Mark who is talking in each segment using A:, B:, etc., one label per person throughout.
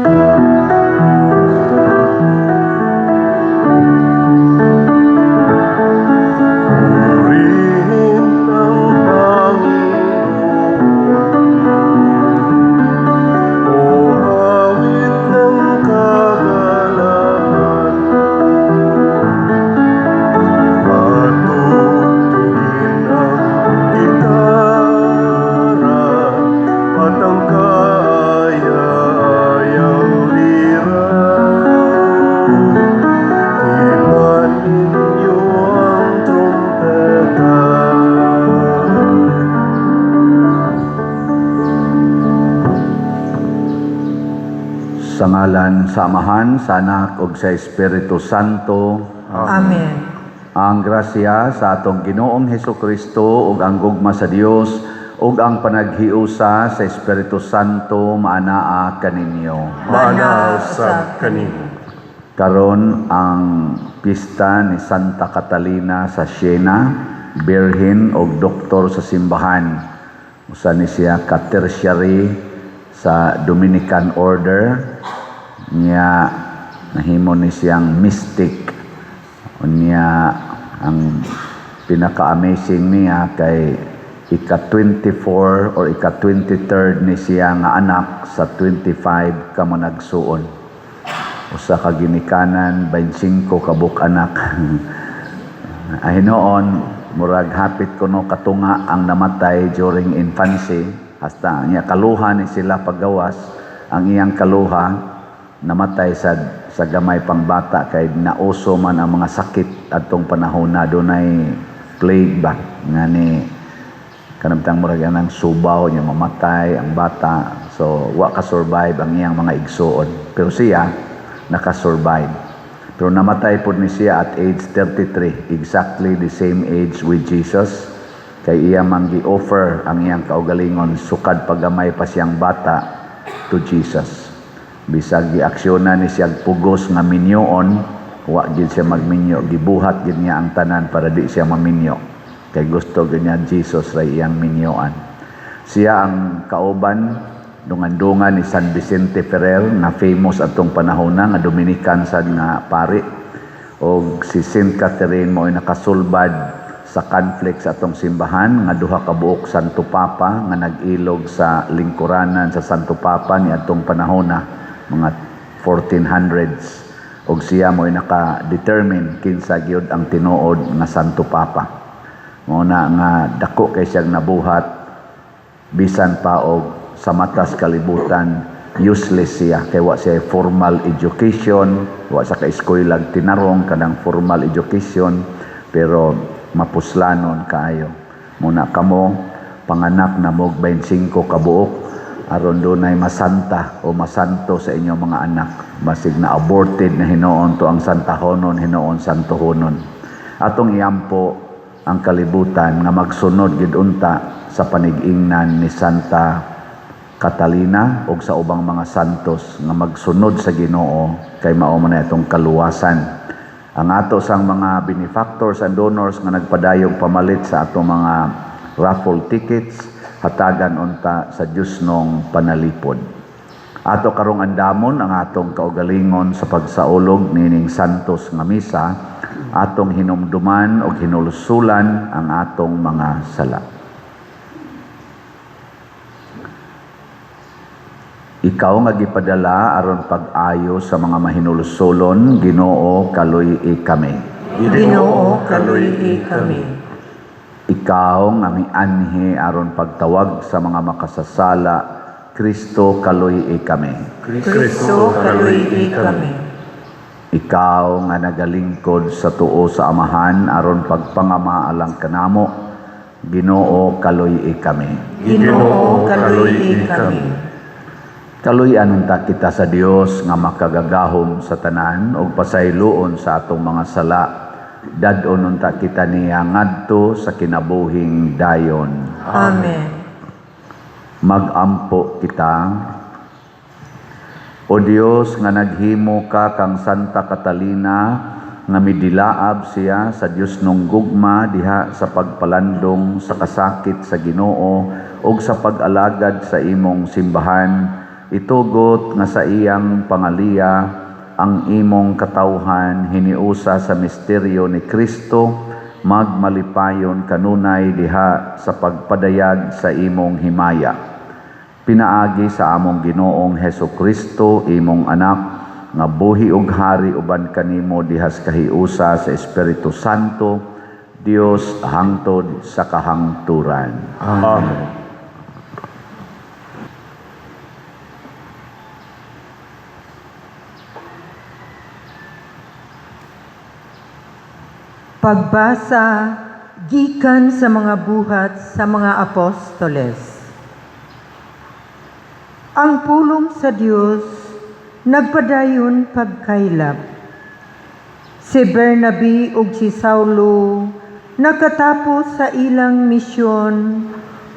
A: Purihin ang Panginoon, O awit ng kagalakan. Patugtugin ang gitara at ang kaaya-ayang lira. Tipan ninyo ang trumpeta.
B: Sa ngalan sa Amahan, sa Anak ug sa Espiritu Santo.
C: Amen.
B: Ang grasya sa atong Ginoong Hesukristo ug ang gugma sa Dios ug ang panaghiusa sa Espiritu Santo maanaa kaninyo.
A: Maanaa usab kanimo.
B: Karon ang pista ni Santa Catalina sa Siena, birhen og doktor sa simbahan. Usa ni siya ka tertiary sa Dominican Order niya, nahimo ni siyang mystic. Unya ang pinaka-amazing niya kay ika-24 or ika-23rd ni siya nga anak sa 25 ka managsuon. Usa ka ginikanan, 25 ka buok anak. Ay noon, murag hapit kuno katunga ang namatay during infancy. Hasta niya kaluha ni sila paggawas, ang iyang kaluha namatay sa gamay pang bata kay nauso man ang mga sakit adtong panahon na dunay plague ba nga ni kanamtang murag anang subaw niya, mamatay ang bata, so wa ka survive ang iyang mga igsuon, pero siya naka-survive. Pero namatay pod ni siya at age 33, exactly the same age with Jesus, kay iya man gi-offer ang iyang kaugalingon sukad pagamay pa siyang bata to Jesus. Bisag giaksyonan ni siya pugos nga minyoon, wa gid siya magminyo, gibuhat gid niya ang tanan para di siya maminyo. Kay gusto gid niya Jesus ray iyang minyoan. Siya ang kauban dungan-dungan ni San Vicente Ferrer na famous atong panahon na nga Dominican sad nga pari. Og si Saint Catherine mo ay nakasulbad sa conflict sa atong simbahan nga duha ka buok Santo Papa nga nag-ilog sa lingkuranan sa Santo Papa ni atong panahon na mga 1400s, og siya mo ay naka-determine kinsa gyud ang tinuod nga Santo Papa. Mao na nga dako kay siyang nabuhat, bisan pa og sa matas kalibutan useless siya kay wa siya formal education, wa sa ka eskwela tinarong kanang formal education, pero mapuslanon kaayo. Muna kamo panganak na mog 25 ka buok aron dunay masanta o masanto sa inyong mga anak. Basig na aborted na hinuon to ang santahonon, hinuon santohonon. Atong iampo ang kalibutan nga magsunod gid unta sa panigingnan ni Santa Catalina ug sa ubang mga santos nga magsunod sa Ginoo kay mao man na itong kaluwasan. Ang ato sang mga benefactors and donors nga nagpadayong pamalit sa atong mga raffle tickets, hatagan unta sa Dios nong panalipod. Ato karong andamon ang atong kaugalingon sa pagsaulog nining santos nga misa, atong hinumduman og hinulsulan ang atong mga sala. Ikaw nga gipadala aron pag-ayo sa mga mahinulsulon, Ginoo, kaluy-i kami.
C: Ginoo, kaluy-i kami.
B: Ikaw nga mianhi aron pagtawag sa mga makasasala, Kristo, kaluy-i kami.
C: Kristo, kaluy-i kami.
B: Ikaw nga nagalingkod sa tuo sa Amahan aron pagpangama alang kanamo, Ginoo, kaluy-i kami.
C: Ginoo, kaluy-i kami.
B: Kaluy-an unta kita sa Dios nga makagagahom sa tanan ug pasayloon sa atong mga sala. Dad-on unta kita niya ngadto sa kinabuhing dayon.
C: Amen.
B: Magampo kita. O Dios nga naghimo ka kang Santa Catalina nga midilaab siya sa Dios nung gugma diha sa pagpalandong sa kasakit sa Ginoo ug sa pag-alagad sa imong simbahan, Itugot nga sa iyang pangaliya ang imong katawhan hiniusa sa misteryo ni Kristo magmalipayon kanunay diha sa pagpadayag sa imong himaya. Pinaagi sa among Ginoong Heso Kristo, imong anak, nga buhi ug hari uban kanimo diha sa kahiusa sa Espiritu Santo, Dios hangtod sa kahangturan.
A: Amen.
C: Pagbasa gikan sa mga buhat sa mga apostoles. Ang pulong sa Dios nagpadayon pagkaylap. Si Bernabe ug si Saulo nakatapos sa ilang misyon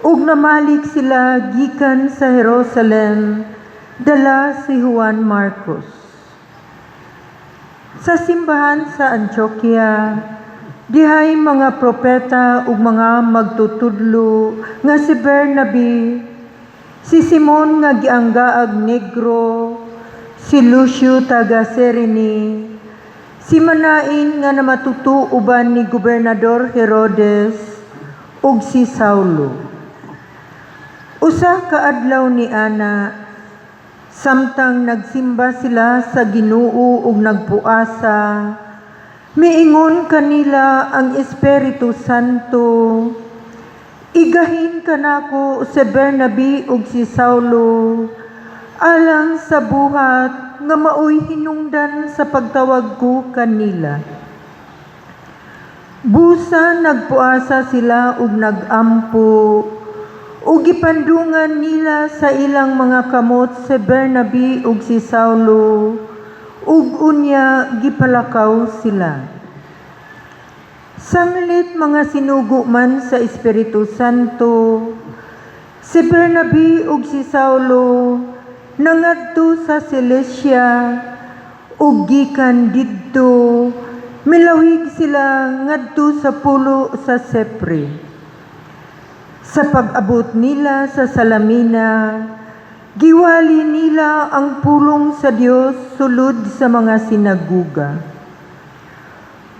C: ug namalik sila gikan sa Jerusalem dala si Juan Marcos. Sa simbahan sa Antioquia, dihay mga propeta ug mga magtutudlo nga si Bernabe, si Simon nga gianggaag Negro, si Lucio taga Cyrene, si Manain nga namatuto uban ni Gobernador Herodes, ug si Saulo. Usa ka adlaw ni ana, samtang nagsimba sila sa Ginoo ug nagpuasa, miingon kanila ang Espiritu Santo, "Igahin kanako si Bernabe ug si Saulo alang sa buhat nga maoy hinungdan sa pagtawag ko kanila." Busa nagpuasa sila ug nagampo, ug gipandungan nila sa ilang mga kamot si Bernabe ug si Saulo, ug unya gipalakaw sila. Sanglit mga sinugo man sa Espiritu Santo, si Bernabe ug si Saulo nangadto sa Cilicia ug gikan didto milawig sila ngadto sa pulo sa Cyprus. Sa pag-abot nila sa Salamina, giwali nila ang pulong sa Dios sulod sa mga sinaguga.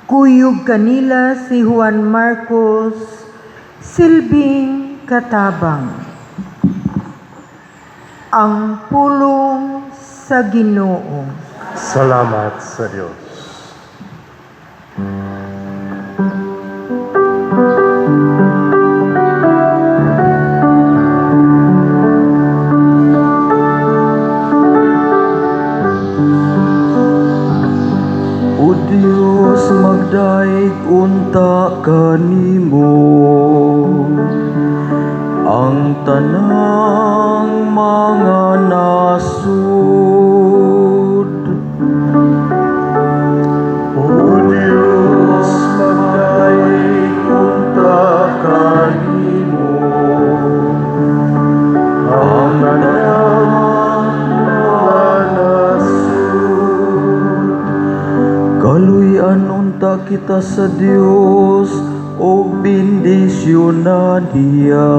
C: Kuyog kanila si Juan Marcos, silbing katabang. Ang pulong sa Ginoo.
A: Salamat sa Dios.
D: O Dios, magdaig unta kanimo ang tanang mga nasud.
A: O Dios, magdaig unta kanimo ang tanang mga nasud.
D: Kaluy-an unta kita sa Dios og bendisyonan niya.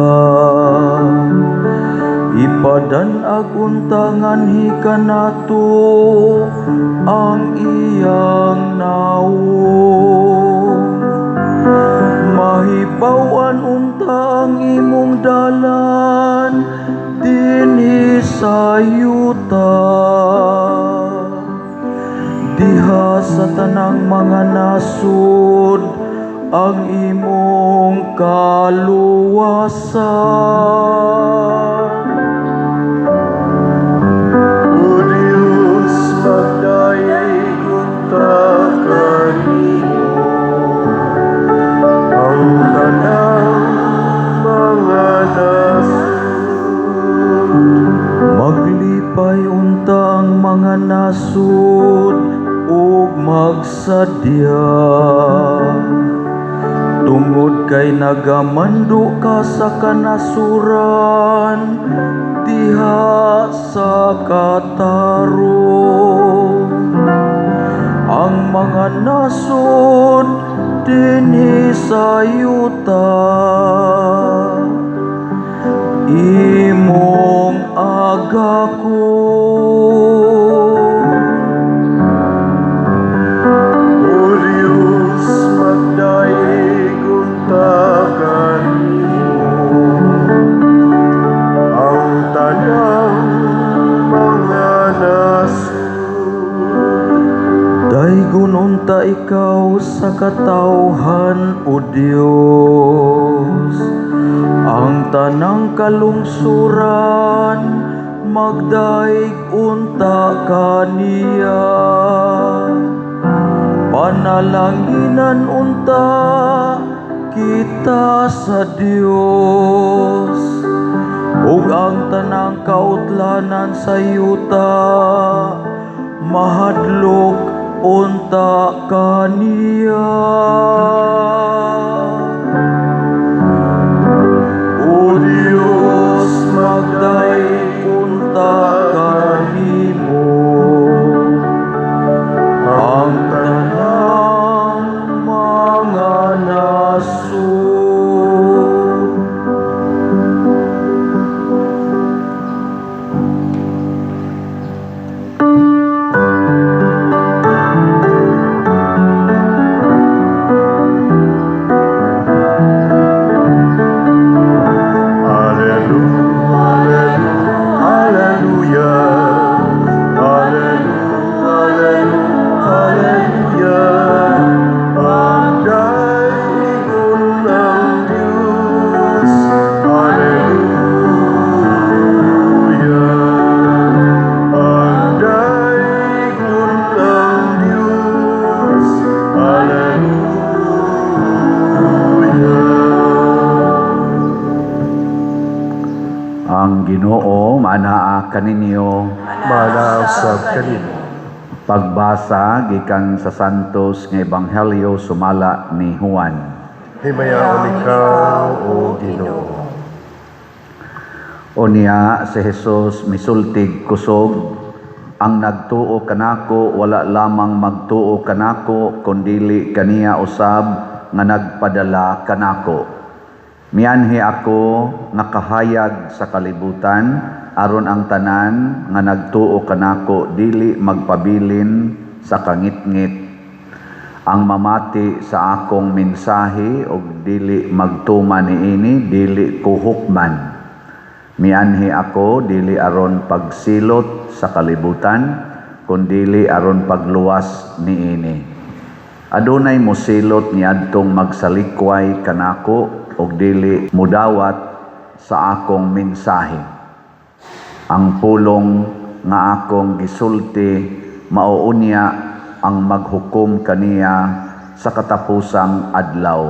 D: Ipadan-ag unta nganhi kanato ang iyang nawong. Mahibaw-an unta ang imong dalan dinhi sa yuta. Diha sa tanang mga nasud ang imong kaluwasan.
A: O Dios, magdaig unta kanimo ang tanang mga nasud.
D: Maglipay unta ang mga nasud ug magsadya, tungod kay nagamando ka sa kanasuran diha sa katarong. Ang mga nasod dinhi sa yuta imong magakon.
A: O Diyos, magdayeg unta kanimo ang tanang mga nasod.
D: Daygon unta ikaw sa katawhan, O Dios. Ang tanang kalungsuran magdaig unta kaniya. Panalanginan unta kita sa Dios ug ang tanang kautlanan sa yuta mahadlok unta kaniya. O Dios, magdaig unta kanimo ang tanang mga nasod.
A: Alleluia, alleluia, alleluia, alleluia. Pagdaygon ang Diyos, Alleluia. Pagdaygon ang Diyos, Alleluia.
B: Ang Ginoo maanaa kaninyo.
A: Maanaa usab kanimo.
B: Pagbasa gikan sa Santos nga Ebanghelyo sumala ni Juan.
A: Himayaon ikaw, O Ginoo.
B: Unya si Jesus misultig kusog, "Ang nagtuo kanako wala lamang magtuo kanako kundili kaniya usab nga nagpadala kanako. Mianhi ako nga kahayag sa kalibutan aron ang tanan nga nagtuo kanako dili magpabilin sa kangitngit. Ang mamati sa akong mensahe og dili magtuman niini, dili ko hukman. Mianhi ako dili aron pagsilot sa kalibutan, kundili aron pagluwas niini. Adunay mosilot niadtong magsalikway kanako og dili mudawat sa akong mensahe. Ang pulong nga akong gisulti mao unya ang maghukom kaniya sa katapusang adlaw.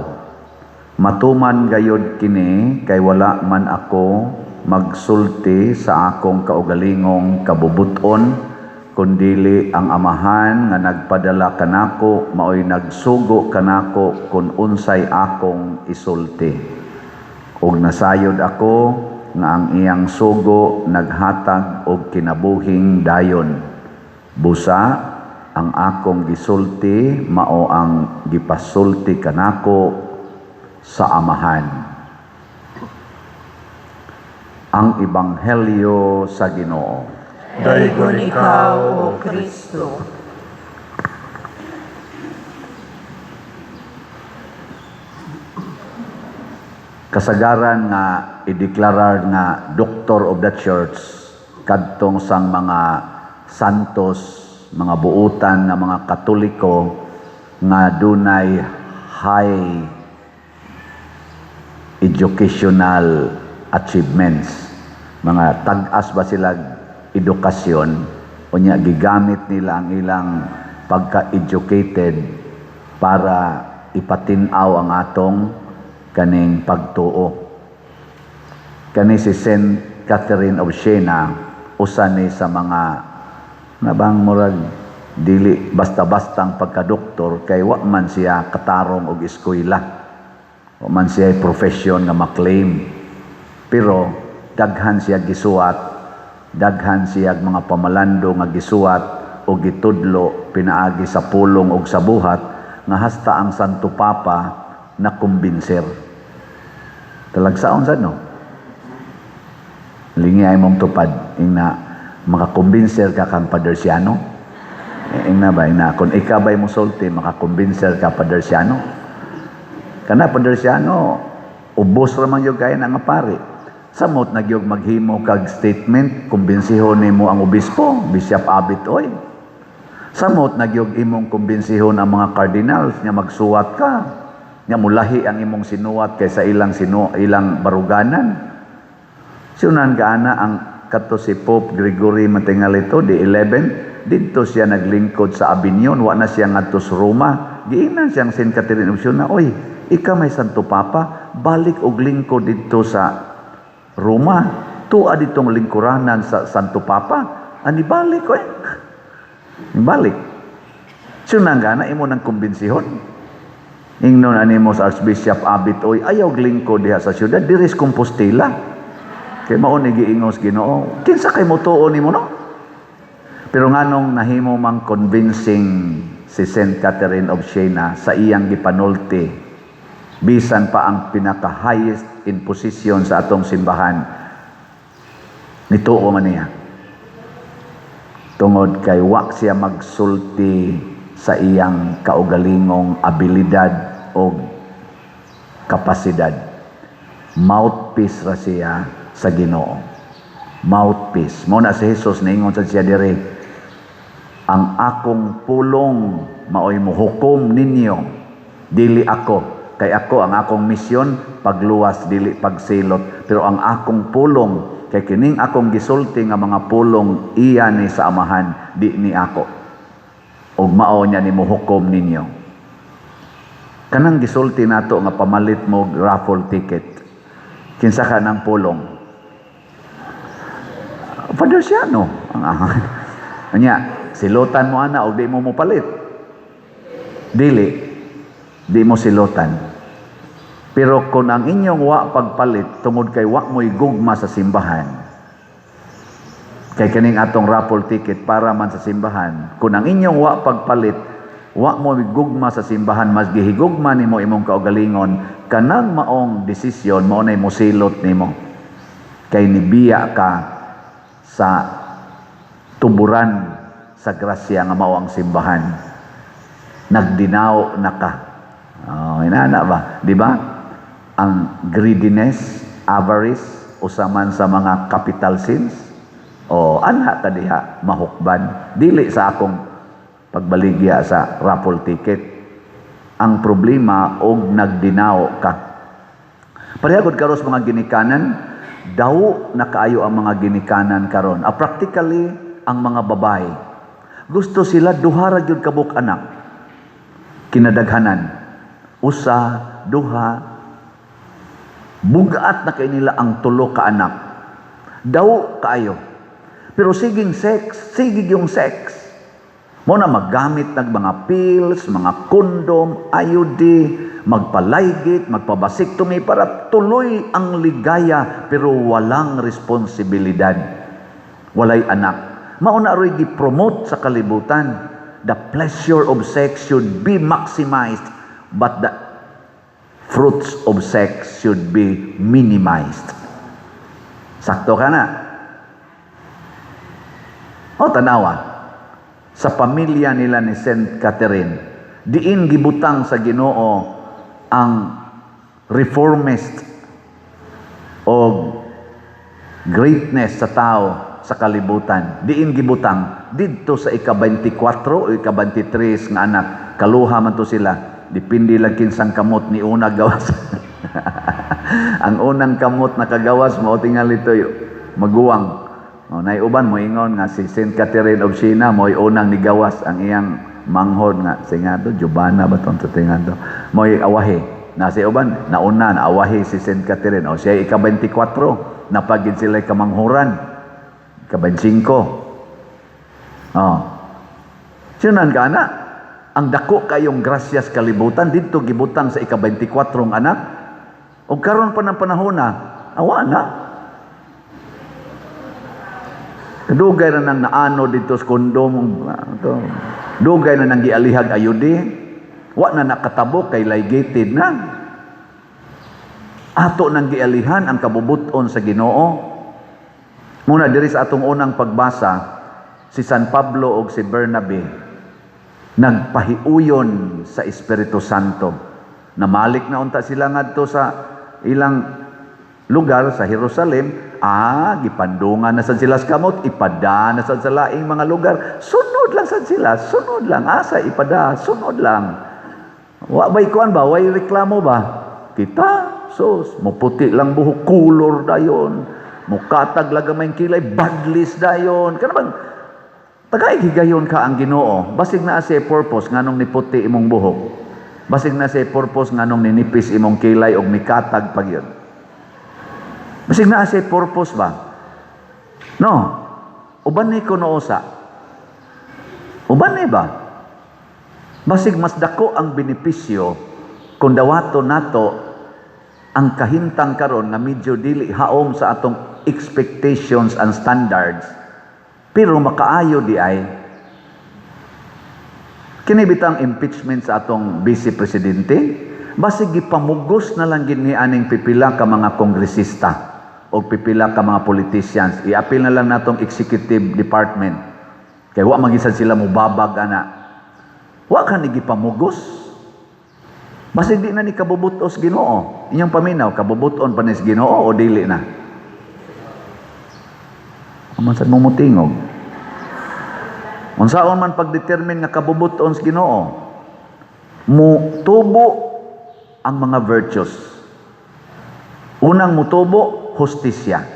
B: Matuman gayod kini kay wala man ako magsulti sa akong kaugalingong kabubuton, kundili ang Amahan nga nagpadala kanako maoy nagsugo kanako kun unsay akong isulti. Ug nasayod ako nga ang iyang sugo naghatag og kinabuhing dayon. Busa ang akong gisulti mao ang gipasulti kanako sa Amahan." Ang Ebanghelyo sa Ginoo.
A: Daygon ikaw,
C: O Kristo.
B: Kasagaran nga ideklarar nga Doctor of the Church kadtong sang mga santos, mga buutan nga mga Katoliko nga dunay high educational achievements. Mga tag-as ba sila edukasyon, unya gigamit nila ang ilang pagka-educated para ipatin-aw ang atong kaning pagtuo. Kani si Saint Catherine of Siena, usa ni sa mga nabang murag dili basta-bastang pagkadoktor kay wa man siya katarong og eskwela. Wa man siya profession nga maklaim. Pero daghan siya gisuwat, daghan siya mga pamalando nga gisuwat o gitudlo pinaagi sa pulong og sa buhat nga hasta ang Santo Papa na kumbinser. Talagsaon sad, no? Lingi ay mong tupad, ingna makakumbinser ka kang Father Siano. Ingna ba, ingna, kung ikaw ba'y musulti, makakumbinser ka, Father Siano. Kana Father Siano, ubos ra man gyud kaya na nga pare. Samot na gyud maghimo kag statement, kumbinsihon nimo ang obispo, Bishop Abit oy. Samot na gyud imong kumbinsihon ang mga cardinals nga magsuwat ka. Nga mulahi ang imong sinuwat kaysa ilang baruganan. Sunan ka ana ang kato si Pope Gregory matingal ito, the 11, didto siya naglingkod sa Avignon, wa na siya ngadto sa Roma. Giingnan siyang Saint Catherine of Siena, "Oy, ikaw may Santo Papa, balik og lingkod didto sa Roma. Tua ditong lingkuranan sa Santo Papa." Ani balik oy. Balik. Sunan ka na imo nang kumbinsihon. Ingnon ani mo sa Archbishop Abit, "Oy, ayaw lingkod diha sa syudad, diri sa Compostela. Kay mao ni giingos Ginoo." Kinsa kay motuo nimo, no? Pero nganong nahimo mang convincing si Saint Catherine of Siena sa iyang gipanulti, bisan pa ang pinaka highest in position sa atong simbahan nituo man niya, tungod kay wa siya magsulti sa iyang kaugalingong abilidad o kapasidad. Mouthpiece ra siya sa Ginoo, mouthpiece mo na si Jesus. Niingon sa siya diri, "Ang akong pulong maoy mohukom ninyo, dili ako, kay ako, ang akong misyon pagluwas, dili pagsilot, pero ang akong pulong, kay kining akong gisulti nga mga pulong, iya ni sa Amahan, di ni ako, ug mao niya ni mohukom ninyo." Kanang gisulti nato nga pamalit mo raffle ticket, kinsa ka ng pulong? Father Siano ang Anya, silutan mo ana og di mo mopalit? Dili. Di mo silutan. Pero kung ang inyong wa pagpalit tungod kay wa mo'y gugma sa simbahan, kay kaning atong raffle ticket para man sa simbahan, kung ang inyong wa pagpalit, wa mo gugma sa simbahan, mas gihigugma nimo imong kaugalingon, kanang maong desisyon mao nay mosilot nimo. Kay nibiya ka sa tuburan sa grasya nga mao ang simbahan. Nagdinaw na ka. Oh, inana ba? Di ba? Ang greediness, avarice, usa man sa mga capital sins. O anha ka diha mahukban. Dili sa akong pagbaligya sa raffle ticket. Ang problema og nagdinaw ka. Pareha gud karon sa mga ginikanan, daw na kaayo ang mga ginikanan karon. Ah, practically ang mga babae. Gusto sila duha ra gyud kabuk anak. Kinadaghanan. Usa, duha, bugat na kay nila ang tulo ka anak. Daw kaayo. Pero siging sex, sige yung sex. Mo na maggamit ng mga pills, mga kondom, IUD, magpalaygit, magpa-vasectomy para tuloy ang ligaya pero walang responsibilidad. Walay anak. Mao na ro'y gi-promote sa kalibutan. The pleasure of sex should be maximized, but the fruits of sex should be minimized. Sakto ka na. O tanawa, sa pamilya nila ni Saint Catherine, diin gibutang sa Ginoo ang reformist o greatness sa tao sa kalibutan. Diin gibutang didto sa ika-24 o ika-23 nga anak. Kaluha man to sila. Depende lang kinsang kamot ni una gawas. Ang unang kamot na kagawas mao tingali ito maguwang. O, nay uban mo ingon nga si Saint Catherine of Siena mo'y unang nigawas, ang iyang manghod nga singado Giovanna ba tong tingado mo'y awahi. Na si uban nauna na awahi si Saint Catherine o siya ika-24, napagid sila kamanghuran ika-25. Oh. Sinunan ka na ang dako kayong grasyas kalibutan didto gibutang sa ika-24 ng anak. Ug karon pa ng panahon na awa na. Dugay na nang naano dito sa kondom. To. Dugay na nang gialihag ayudi. Wa na nakatabok kay ligated na. Ato nang gialihan ang kabubuton sa Ginoo. Muna diri sa atong unang pagbasa, si San Pablo og si Bernabe nagpahiuyon sa Espiritu Santo. Namalik na unta sila ngadto sa ilang lugar sa Jerusalem, gipandungan na sad sila sa kamot, ipada na sad sa laing mga lugar. Sunod lang sad sila, sunod lang, asa ipada, sunod lang. Wa bay kuan ba, way reklamo ba? Kita, sus, muputi lang buhok, kulor dayon. Mukatag lang gamay kilay, badlis dayon. Kana bang tagay higayon ka ang Ginoo? Basig naa siya purpose nganong niputi imong buhok. Basig naa siya purpose nganong ninipis imong kilay og mikatag pag yun. Basig naa siya purpose ba? No. Uban ni kuno usa. Uban ni ba? Basig mas dako ang benepisyo kung dawato nato ang kahimtang karon nga medyo dili haom sa atong expectations and standards, pero makaayo di ay. Kini bitang impeachment sa atong vice presidente, basig gipamugos na lang gid ni aning pipila ka mga kongresista o pipila ka mga politicians. Iapil na lang natong executive department kay wa magisan sila mubabag ana. Wa ka ni gipamugos. Basig di na ni kabubutos Ginoo. Inyong paminaw, kabubuton pa ni sa Ginoo o dili na? Aman sad mo mutingog. Unsaon man pagdetermine nga kabubuton sa Ginoo? Mutubo ang mga virtues. Unang mutubo, hustisya,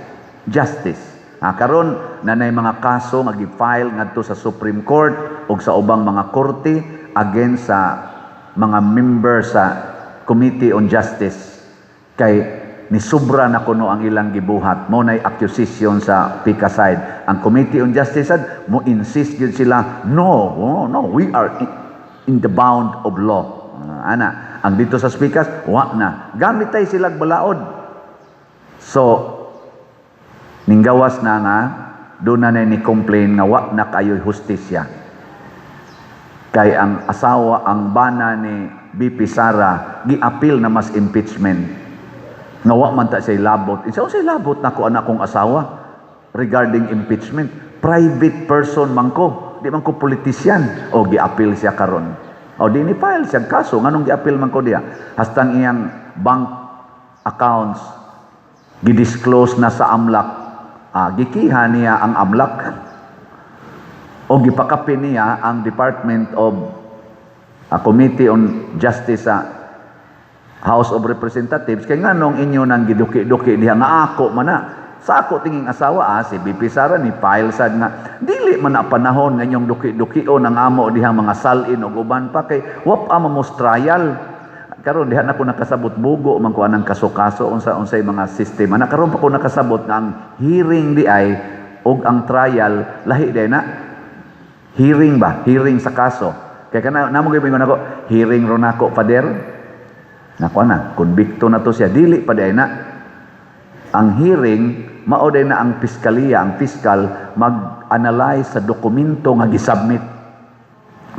B: justice. Karon nanay mga kaso nga gi-file ngadto sa Supreme Court ug sa ubang mga korte against sa mga member sa Committee on Justice kay nisubra na kuno ang ilang gibuhat. Mo nay accusation sa PICA side. Ang Committee on Justice sad mo insist gyud sila, "No, oh, no, we are in the bound of law." Ana ang dito sa speakers, wa na gamit tay sila balaod. So ninggawas na nga doon na ni complain nga wa na kayo'y hustisya kay ang asawa, ang bana ni BP Sara, giapil na mas impeachment nga wa man ta siya labot. Isa siya labot nako anak kong asawa regarding impeachment? Private person man ko, di man ko politician. O giapil siya karon, o di ni file siya kaso nganong giapil man ko diya, hastang iyang bank accounts gidisclose na sa AMLC. Gikiha niya ang AMLC o gipakapin niya ang Department of Committee on Justice sa House of Representatives kay nganong inyo nang giduki-duki diha nga ako man na sa ako tinging asawa. Si BP Sara ni file sad nga dili man na panahon nga inyong duki-dukion ang amo diha, mga salin og uban pa, kay wa pa mo trial karon. Diha na ko nakasabot, bugo man ko anang kaso-kaso, unsa unsay mga sistema na. Karon pa ko nakasabot nga ang hearing di ay og ang trial lahi di na. Hearing ba, hearing sa kaso, kay kana namo gyud nako hearing ro nako, Father, nako na konbikto na to siya. Dili pa di na. Ang hearing mao day na ang piskaliya, ang fiscal, mag-analyze sa dokumento nga gisubmit,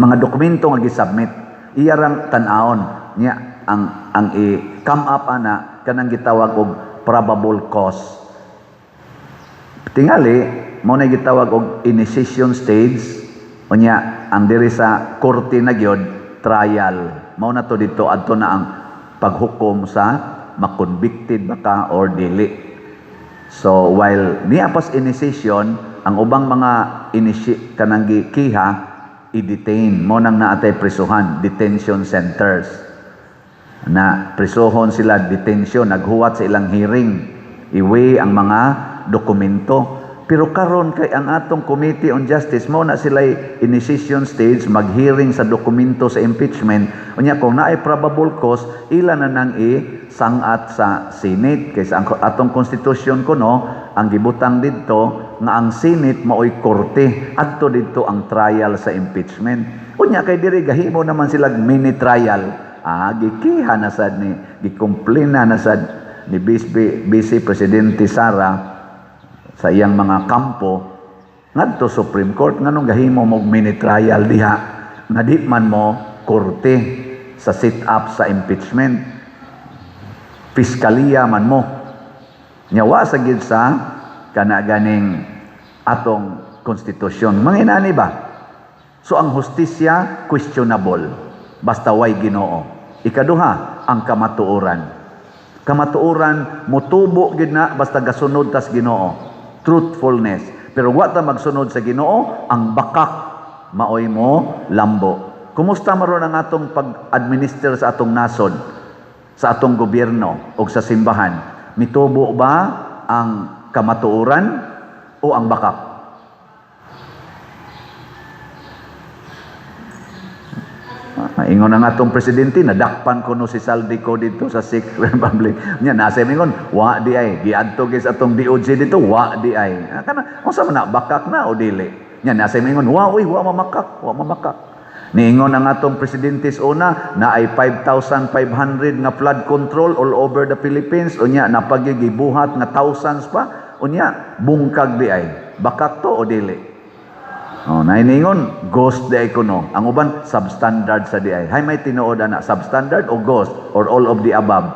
B: mga dokumento nga gisubmit, iya rang tan-awon niya. Ang i-come up ana kanang gitawag og probable cause. Tingali mao na gitawag og initiation stage. Unya ang diri sa korte na gyud, trial. Mao na to dito adto na ang paghukom sa ma-convicted ba ka or dili. So while niya pas initiation, ang ubang mga initi kanang gikiha, i-detain mo nang naatay prisuhan, detention centers na prisuhon sila, detention, naghuwat sa ilang hearing, iwe ang mga dokumento. Pero karon kay ang atong Committee on Justice mo na sila initiation stage, mag-hearing sa dokumento sa impeachment. Unya kung naay probable cause, ila na nang i-sangat sa Senate kay sa atong constitution kuno ang gibutang didto nga ang Senate maoy korte, adto didto ang trial sa impeachment. Unya kay diri gahimo naman sila mini trial. Gikiha na sad ni, gikomplena na sad ni Vice Presidente Sara sa iyang mga kampo ngadto Supreme Court, nganong gahimo mo mini trial diha nga di man mo korte sa sit up sa impeachment, piskaliya man mo? Nya wa sa gid sa Kana ganing atong konstitusyon. Mga inani ba? So ang hustisya, questionable. Basta way Ginoo. Ikaduha, ang kamatuoran. Kamatuoran mutubo gyud na basta gasunod tas Ginoo. Truthfulness. Pero wa ta magsunod sa Ginoo, ang bakak maoy mo lambo. Kumusta maron ang atong pag-administer sa atong nasod, sa atong gobyerno o sa simbahan? Mitubo ba ang kamatuoran o ang bakak? Ingon ang atong presidente, nadakpan ko no si Zaldy Co dito sa Czech Republic. Nya nasa ingon, wa di ay giadto gyud sa atong DOJ dito, wa di ay. Kana unsa man na, bakak na o dili? Nya nasa ingon, wa uy, wa mamakak, wa mamakak. Niingon ang atong presidente sa una na ay 5,500 nga flood control all over the Philippines, unya napagigibuhat nga thousands pa, unya bungkag di ay. Bakak to o dili? Oh, nainingon ghost di ay kuno. Ang uban substandard sa di ay. Hay may tinuod ana, substandard o ghost or all of the above.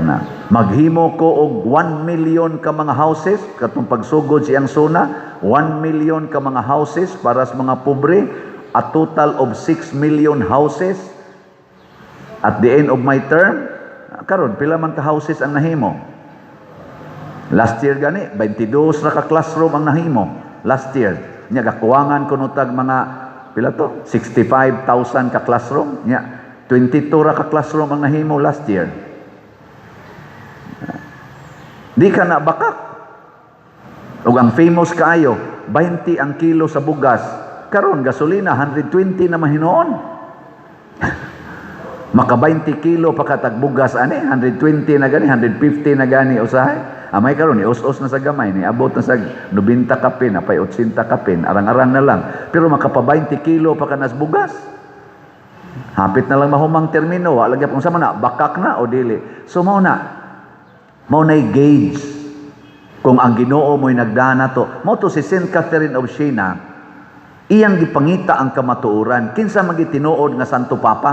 B: Na. Maghimo ko og 1 million ka mga houses katong pagsugod siyang suna, 1 million ka mga houses para sa mga pobre, a total of 6 million houses at the end of my term. Karon pila man ka houses ang nahimo? Last year gani 22 ra ka classroom ang nahimo last year. Nya gakuwangan kuno tag mga pila to, 65,000 ka classroom. Nya 22 ra ka classroom ang nahimo last year. Di ka na bakak. Ug ang famous kaayo, 20 ang kilo sa bugas. Karon gasolina 120 na mahinoon. Maka 20 kilo pa katag bugas ani, 120 na gani, 150 na gani usahay. Amay karon ni us-us na sa gamay, ni abot na sa 90 kapin, apay 80 kapin, arang-arang na lang. Pero makapa 20 kilo pa kanas bugas. Hapit na lang mahumang termino, wa lagi kung sa man na, bakak na o dili. So mao na'y gauge kung ang Ginoo mo'y nagdana to. Mao to si Saint Catherine of Siena, iyang gipangita ang kamatuoran. Kinsa man gitinuod nga Santo Papa?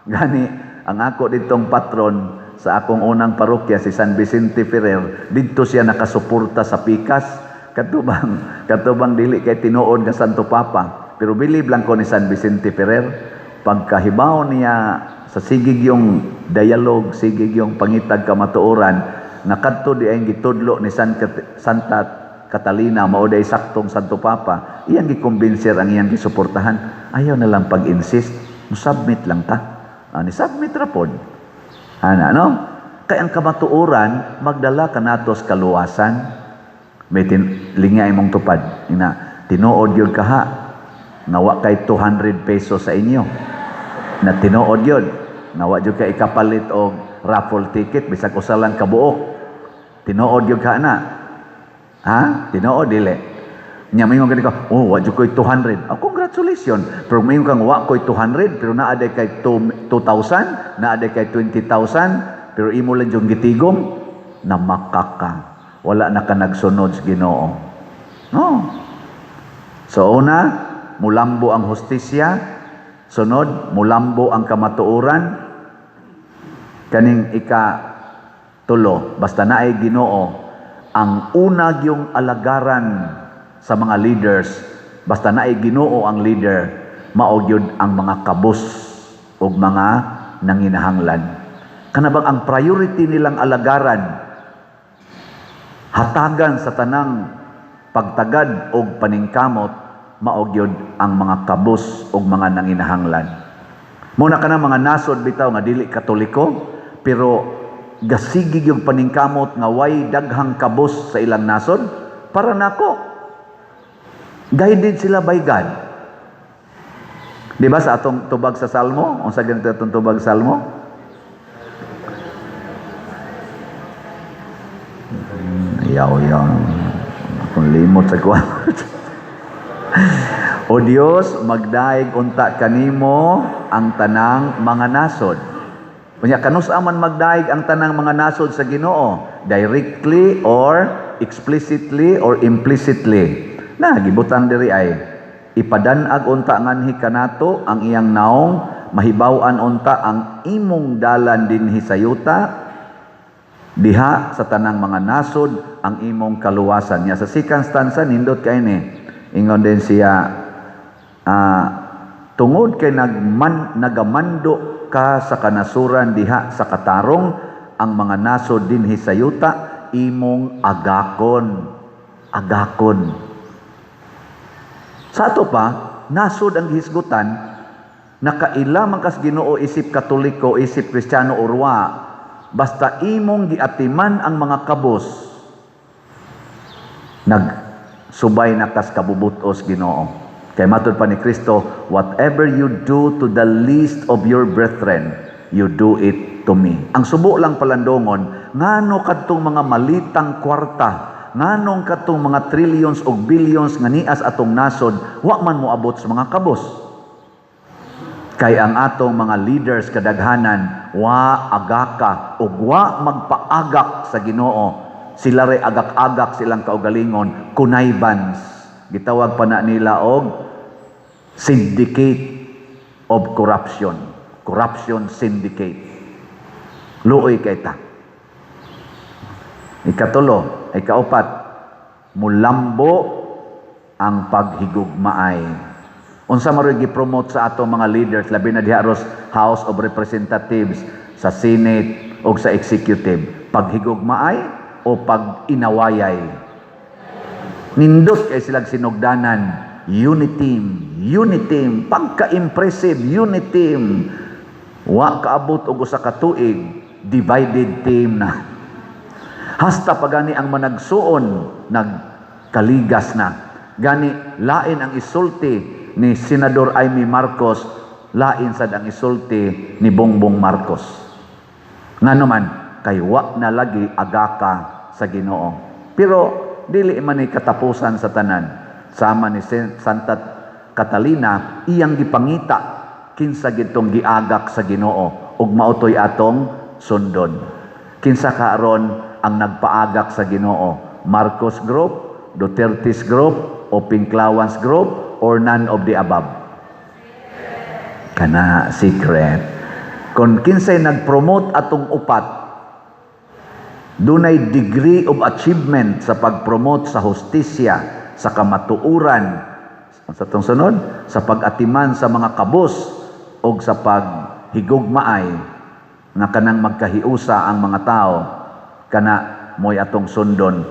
B: Gani ang ako ditong patron sa akong unang parokya, si San Vicente Ferrer, didto siya nakasuporta sa pikas. Katubang dili kay tinuod nga Santo Papa. Pero believe lang ko ni San Vicente Ferrer, pagkahibaw niya sa sigig yung dialogue, sigig yung pangitag kamatuoran, nga kadto di ay gitudlo ni Santa Catalina, mao day saktong Santo Papa, iyang gikumbinser ang iyang gisuportahan. Ayaw na lang pag-insist, musubmit lang ta. Ni-submit ra pod. Ana, no? Kay ang kamatuoran, magdala ka nato sa kaluwasan. May lingay mong tupad. Ina, tinuod yun ka ha. Nawa kay 200 pesos sa inyo. Na tinuod yun. Nawa yun ka ikapalit og raffle ticket, bisag usa lang kabuok. Tinuod yun ka na. Ha? Tinuod, dili. Nya mingon gani ka, oh, wa jud koy 200. Oh, congratulations. Pero mingon kang wa koy 200, pero naa day kay 2,000, naa day kay 20,000, pero imo lang jung gitigom, namakak ka. Wala na ka nagsunod sa Ginoo. No. So una, mulambo ang hustisya. Sunod, mulambo ang kamatuoran. Kaning ika tulo, basta naay Ginoo, ang una gyung alagaran sa mga leaders, basta naay Ginoo ang leader, mao gyud ang mga kabus ug mga nanginahanglan. Kana bang ang priority nilang alagaran, hatagan sa tanang pagtagad og paningkamot, mao gyud ang mga kabus ug mga nanginahanglan. Muna kana mga nasod bitaw nga dili Katoliko, pero gasigig yung paningkamot nga way daghang kabus sa ilang nasod, para nako guided sila by God. Di ba sa atong tubag sa Salmo? Unsa ganito atong tubag sa Salmo? Yaw, yaw. Akong limot sa kuwan. O Dios, magdaig unta kanimo ang tanang mga nasod. Unya kanus aman magdaig ang tanang mga nasod sa Ginoo, directly or explicitly or implicitly. Na gibutang diri ay ipadan-ag unta nganhi kanato ang iyang naong, mahibaw-an unta ang imong dalan dinhi sa yuta, Diha sa tanang mga nasod ang imong kaluwasan. Nya sa second stanza, nindot kay ni. Ingon din siya, tungod kay nagamando ka sa kanasuran diha sa katarong, ang mga nasod dinhi sa yuta imong agakon. Agakon. Sa ato pa, nasod ang gihisgutan, nakaila man kas Ginoo isip Katoliko, isip Kristiyano or wa, basta imong giatiman ang mga kabos, nagsubay na kas kabubutos Ginoo. Kay matud pa ni Kristo, "Whatever you do to the least of your brethren, you do it to me." Ang subo lang palandongon, ngano kadtong mga malitang kwarta, nganong kadtong mga trillions o billions nga nias atong nasod, wa man moabot sa mga kabos? Kay ang atong mga leaders kadaghanan, wa agaka ug wa magpaagak sa Ginoo. Sila ray agak-agak silang kaugalingon, connivance. Gitawag pa na nila og syndicate of corruption. Corruption syndicate. Luoy kay ta. Ikatulo, ikaupat, mulambo ang paghigugmaay. Unsa man gi-promote sa atong mga leaders, labi na diha ros House of Representatives, sa Senate o sa Executive, paghigugmaay o pag-inawayay? Nindot kay silang sinugdanan, unity, unity, pagka-impressive unity. Wa kaabot og usa ka tuig, divided team na. Hasta pa gani ang managsuon nagkaligas na. Gani lain ang isulti ni Senador Imee Marcos, lain sad ang isulti ni Bongbong Marcos. Ngano man, kay wa na lagi agaka sa Ginoo. Pero dili man ni katapusan sa tanan. Sama ni Santa Catalina, iyang gipangita kinsa gitong giagak sa Ginoo ug mao toy atong sundon. Kinsa karon ang nagpaagak sa Ginoo? Marcos Group, Duterte's Group, o Pinklawans Group, or none of the above? Kana secret. Kung kinsay nag-promote atong upat, dunay degree of achievement sa pag-promote sa hustisya, sa kamatuoran, sa atong sunod, sa pag-atiman sa mga kabos, o sa paghigugmaay, nga kanang magkahiusa ang mga tao, kana mo'y atong sundon.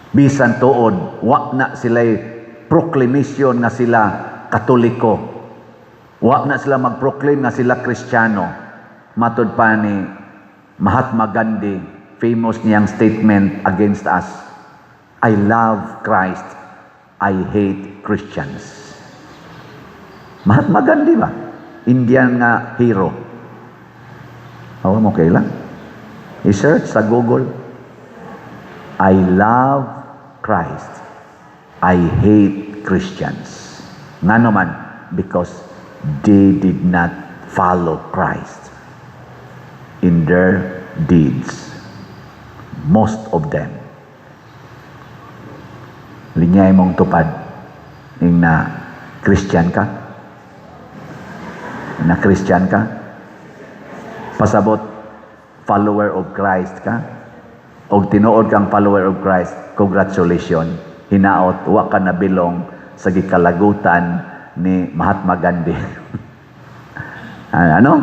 B: Bisan tuod, wa na sila'y proclamation nga sila Katoliko. Wa na sila mag-proclaim nga sila Kristiyano. Matod pa ni Mahatma Gandhi, famous niyang statement against us, "I love Christ, I hate Christians." Mahatma Gandhi ba? Indian nga hero. Awa mo kailan? I-search sa Google. "I love Christ. I hate Christians." Ngano man, because they did not follow Christ in their deeds. Most of them. Linyay mong tupad. Ing na Christian ka? Na Christian ka? Pasabot, follower of Christ ka? Og tinuod kang follower of Christ, congratulations. Hinaot, wa ka nabilong sa gikalagutan ni Mahatma Gandhi. Ah, ano?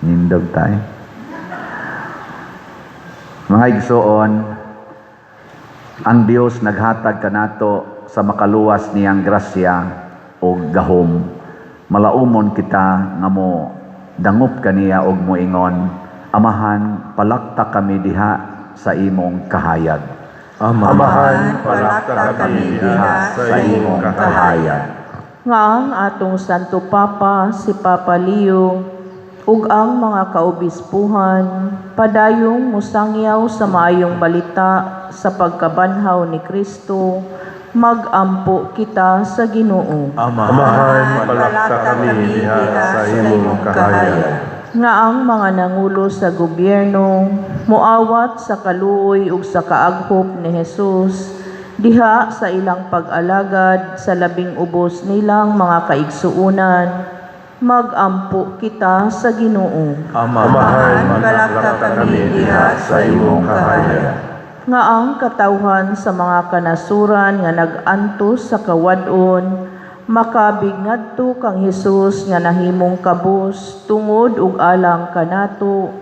B: Nindog tayo. Mga igsoon, ang Dios naghatag kanato sa makaluwas niyang grasya o gahom. Malaumon kita nga mo dangop kaniya og moingon, "Amahan, palakta kami diha sa imong kahayag."
A: Amahan, palakta kami diha sa imong kahayag.
E: Nga ang atong Santo Papa, si Papa Leo, ug ang mga kaobispuhan, padayong musangyaw sa maayong balita sa pagkabanhaw ni Kristo, magampo kita sa Ginoo.
A: Amahan, palakta kami diha sa imong kahayag.
E: Nga ang mga nangulo sa gobyerno muawat sa kaluoy ug sa kaaghop ni Jesus diha sa ilang pag-alagad sa labing ubos nilang mga kaigsuonan. Magampo kita sa Ginoo.
A: Amahan, palakta kami diha sa imong kahayag.
E: Nga ang katawhan sa mga kanasuran nga nag-antos sa kawad-on makabig ngadto kang Hesus nga nahimong kabus tungod ug alang kanato,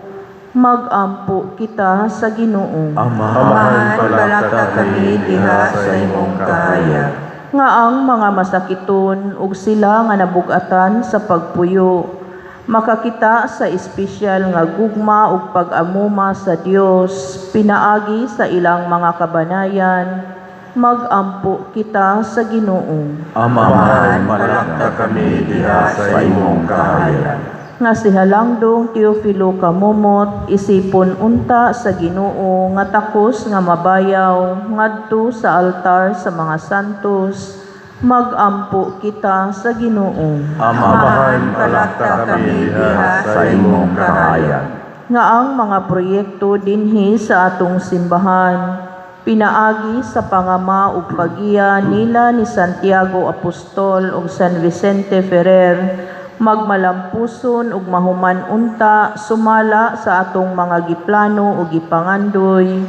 E: magampo kita sa Ginoo.
A: Amahan, palakta kami diha sa imong kahayag.
E: Nga ang mga masakiton ug sila nga nabugatan sa pagpuyo makakita sa espesyal nga gugma ug pag-amuma sa Dios pinaagi sa ilang mga kabanayan, magampo kita sa Ginoo.
A: Amahan, palakta kami diha sa imong kahayag.
E: Nga si Halangdong Teofilo Camomot isipon unta sa Ginoo nga takos nga mabayaw ngadto sa altar sa mga santos, magampo kita sa Ginoo.
A: Amahan, palakta kami diha sa imong kahayag.
E: Nga ang mga proyekto dinhi sa atong simbahan pinaagi sa pangama ug pagiya nila ni Santiago Apostol ug San Vicente Ferrer magmalampuson ug mahuman unta sumala sa atong mga giplano ug gipangandoy,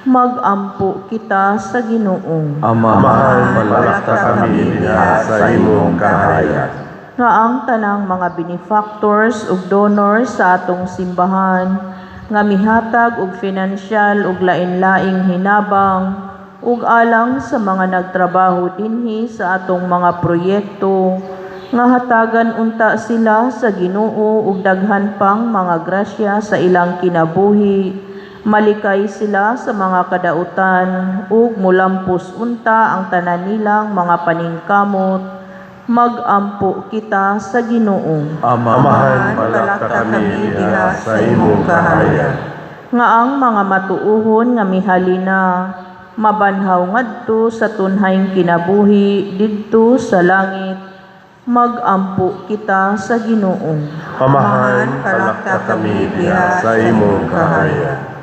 E: magampo kita sa Ginoo.
A: Amahan, palakta kami diha sa imong kahayag.
E: Nga ang tanang mga benefactors ug donors sa atong simbahan nga mihatag og finansyal ug lain-laing hinabang ug alang sa mga nagtrabaho dinhi sa atong mga proyekto, nga hatagan unta sila sa Ginoo ug daghan pang mga grasya sa ilang kinabuhi, malikay sila sa mga kadautan ug mulampos unta ang tanan nilang mga paningkamot, magampo kita sa Ginoo.
A: Amahan, palakta kami diha sa imong kahayag.
E: Nga ang mga matuohon nga mihalina mabanhaw ngadto sa tunhayng kinabuhi didto sa langit, magampo kita sa Ginoo.
A: Amahan, palakta kami diha sa imong kahayag.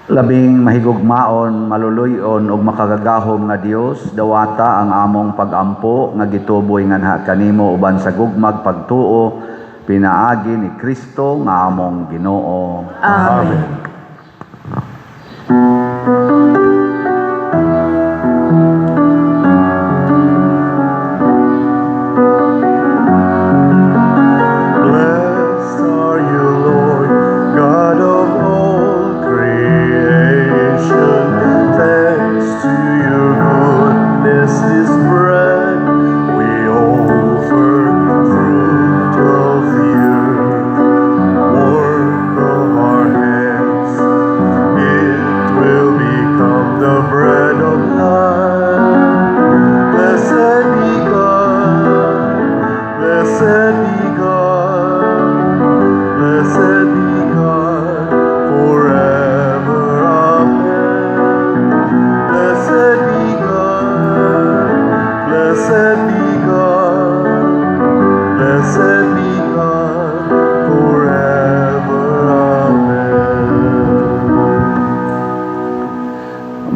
B: Labing mahigugmaon, maluluyon ug makagagahom nga Dios, dawata ang among pagampo nga gituboy nganha kanimo uban sa gugmag pagtuo pinaagi ni Kristo nga among Ginoo.
E: Amen.
A: Blessed are you, Lord, God of all creation. Thanks to your goodness, this bread we offer, fruit of the earth, work of our hands. It will become the bread of life. Blessed be God, blessed be God, blessed be God forever. Amen. Blessed be God, blessed be God, blessed be God forever. Amen.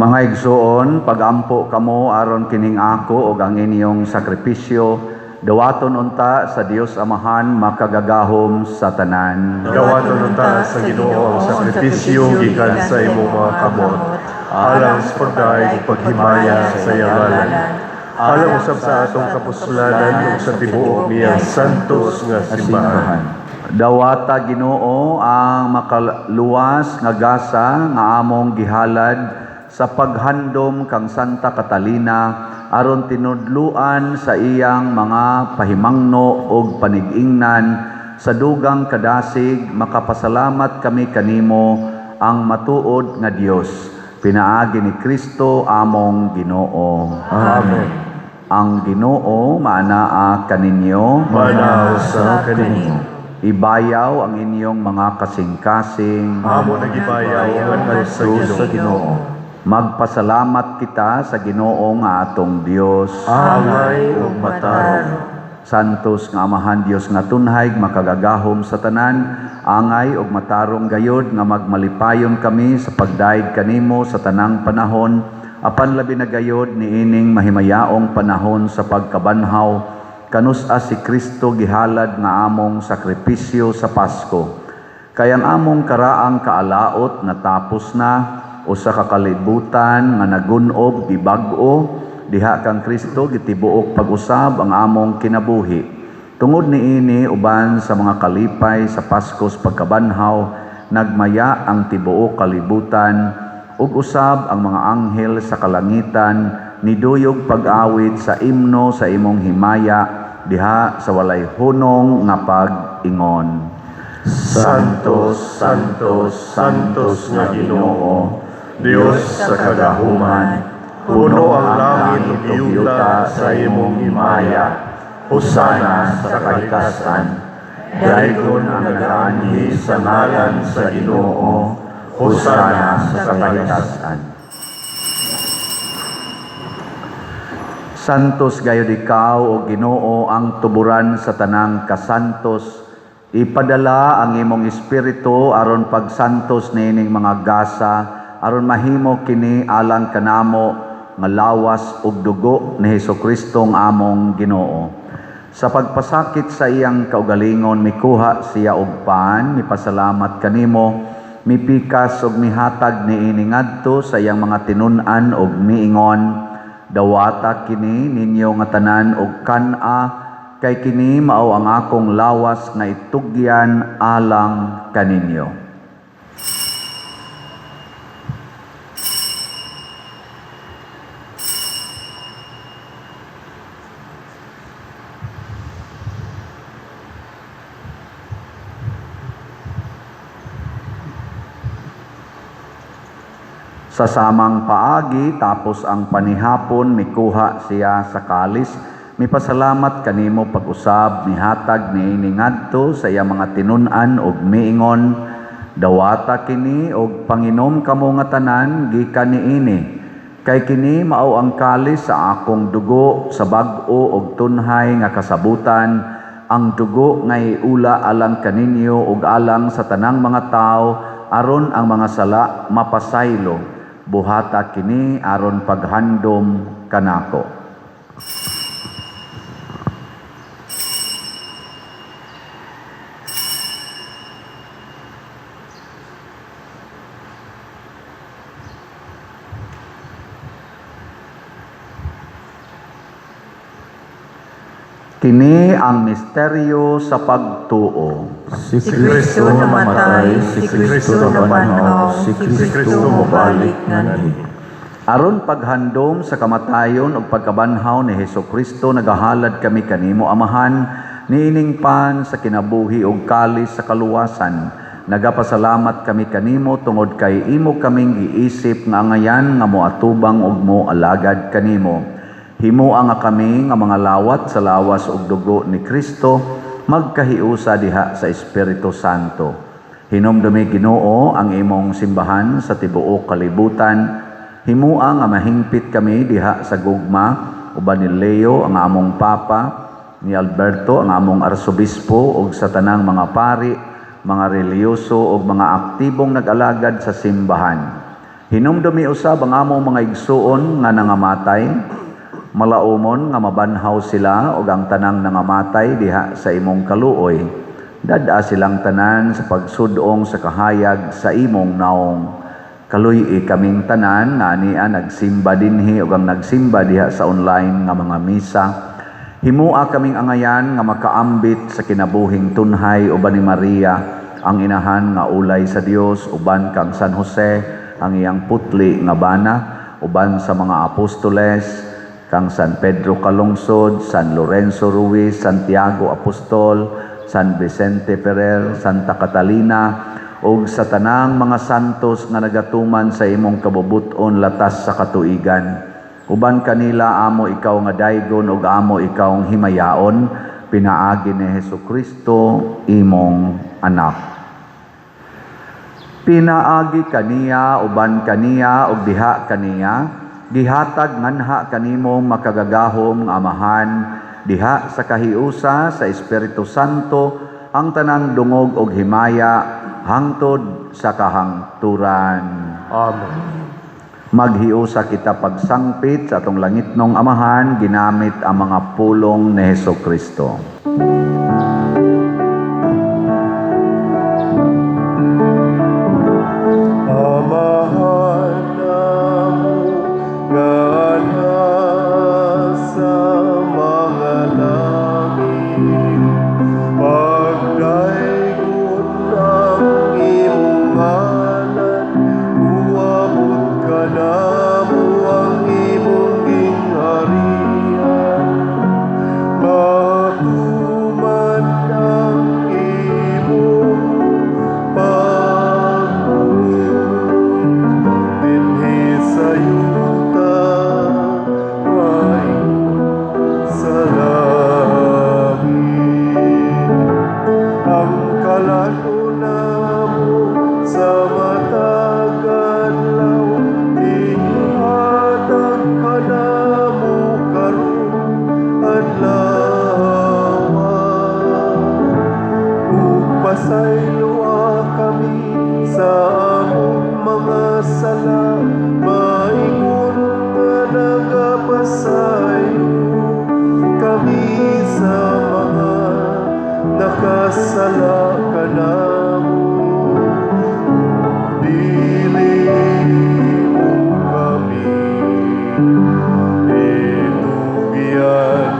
B: Mga igsoon, pagampo kamo aron kining ako ug ang inyong sakripisyo dawaton unta sa Dios Amahan makagagahom sa tanan.
A: Dawaton unta sa Ginoo ang sakripisyo gikan sa imong mga kamot, alang sa pagdayeg ug paghimaya sa iyang ngalan, alang usab sa atong kapuslanan ug sa tibuok niyang santos nga simbahan.
B: Dawata, Ginoo, ang makaluwas nga gasa nga among gihalad sa paghandom kang Santa Catalina aron tinudluan sa iyang mga pahimangno ug panig-ingnan sa dugang kadasig, makapasalamat kami kanimo, ang matuod nga Dios, pinaagi ni Kristo among Ginoo.
A: Amen.
B: Ang Ginoo maanaa kaninyo.
A: Maanaa usab kaninyo.
B: Ibayaw ang inyong mga kasing-kasing.
A: Amo na gibayaw ngadto sa Ginoo.
B: Magpasalamat kita sa Ginoo nga atong Dios.
A: Angay ug matarong.
B: Santos nga Amahan Dios nga tunhay makagagahom sa tanan, angay ug matarong gayod nga magmalipayon kami sa pagdayeg kanimo sa tanang panahon, apan labi na gayod niining mahimayaong panahon sa pagkabanhaw Kanus-a si Kristo gihalad nga among sakripisyo sa Pasko. Kay ang among karaang kaalaot natapos na, usa ka kalibutan nga nagun-ob gibag-o diha kang Kristo gitibuok pag-usab ang among kinabuhi. Tungod niini uban sa mga kalipay sa Paskos pagkabanhaw, nagmaya ang tibuok kalibutan ug usab ang mga anghel sa kalangitan niduyog pag-awit sa imno sa imong himaya diha sa walay hunong nga pag-ingon.
A: Santo, Santo, Santos nga Ginoo, Dios sa kagahuman, puno ang langit ug yuta sa imong himaya. Hosana sa kahitasan. Daygon ang nagaanhi sa ngalan sa Ginoo. Hosana sa kahitasan.
B: Santos gayud ikaw o Ginoo ang tuburan sa tanang kasantos. Ipadala ang imong espiritu aron pagsantos niining mga gasa, aron mahimo kini alang kanamo nga lawas ug dugo ni Hesukristo ang among Ginoo. Sa pagpasakit sa iyang kaugalingon, mikuha siya og pan, mipasalamat kanimo, mipikas ug mihatag niini ngadto sa iyang mga tinun-an ug miingon, dawata kini ninyo nga tanan og kan-a, kay kini mao ang akong lawas nga itugyan alang kaninyo. Sa samang paagi, tapos ang panihapon, mikuha siya sa kalis, mipasalamat kanimo pag-usab, mihatag niini ngadto sa iyang mga tinun-an ug miingon, dawata kini og panginom kamo nga tanan gikan niini, kay kini mao ang kalis sa akong dugo sa bag-o og tunhay nga kasabutan, ang dugo nga iula alang kaninyo ug alang sa tanang mga tawo aron ang mga sala mapasaylo. Buhata kini aron paghandom kanako. Kini ang misteryo sa pagtuo.
D: Si Kristo namatay, si Kristo nabanhaw, si Kristo mobalik nganhi.
B: Aron paghandom sa kamatayon ug pagkabanhaw ni Hesukristo, nagahalad kami kanimo Amahan, niining pan sa kinabuhi ug kalis sa kaluwasan. Nagapasalamat kami kanimo tungod kay imo kaming giisip nga angayan nga moatubang ug moalagad kanimo. Himoa nga kami nga mga lawat sa lawas ug dugo ni Kristo, magkahiusa diha sa Espiritu Santo. Hinumdumi Ginoo ang imong simbahan sa tibuok kalibutan. Himoa nga mahingpit kami diha sa gugma uban ni Leo ang among Papa, ni Alberto ang among Arsobispo ug sa tanang mga pari, mga relihiyoso ug mga aktibong nag-alagad sa simbahan. Hinumdumi usab ang among mga igsuon nga nangamatay, malaumon nga mabanhaw sila ug ang tanang nangamatay diha sa imong kaluoy. Dad-a silang tanan sa pagsudong sa kahayag sa imong naong. Kaluy-i kaming tanan nga ania nagsimba dinhi ug ang nagsimba diha sa online nga mga misa. Himoa kaming angayan nga makaambit sa kinabuhing tunhay uban ni Maria, ang inahan nga ulay sa Dios, uban kang San Jose, ang iyang putli nga bana, uban sa mga apostoles, kang San Pedro Calungsod, San Lorenzo Ruiz, Santiago Apostol, San Vicente Ferrer, Santa Catalina, ug sa tanang mga santos nga nagatuman sa imong kabubut-on latas sa katuigan. Uban kanila amo ikaw nga daygon ug amo ikaw ang himayaon, pinaagi ni Hesukristo imong anak. Pinaagi kaniya, uban kaniya ug diha kaniya, gihatag nganha kanimo makagagahom nga Amahan, diha sa kahiusa sa Espiritu Santo ang tanang dungog og himaya hangtod sa kahangturan.
A: Amen.
B: Maghiusa kita pagsangpit sa atong langitnong Amahan ginamit ang mga pulong ni Heso Kristo.
A: Amahan namo nga nasa mga langit, pagdaygon ang imong ngalan, uabot kanamo ang imong gingharian, matuman ang imong pagbuot dinhi sa yuta maingon sa langit. Ang kalan-on namo sa matag adlaw, ihatag kanamo karong adlaw, ug pasayloa kami sa among mga sala, maingon nga nagapasaylo kami sa mga nakasala kanamo. Dili mo kami itugyan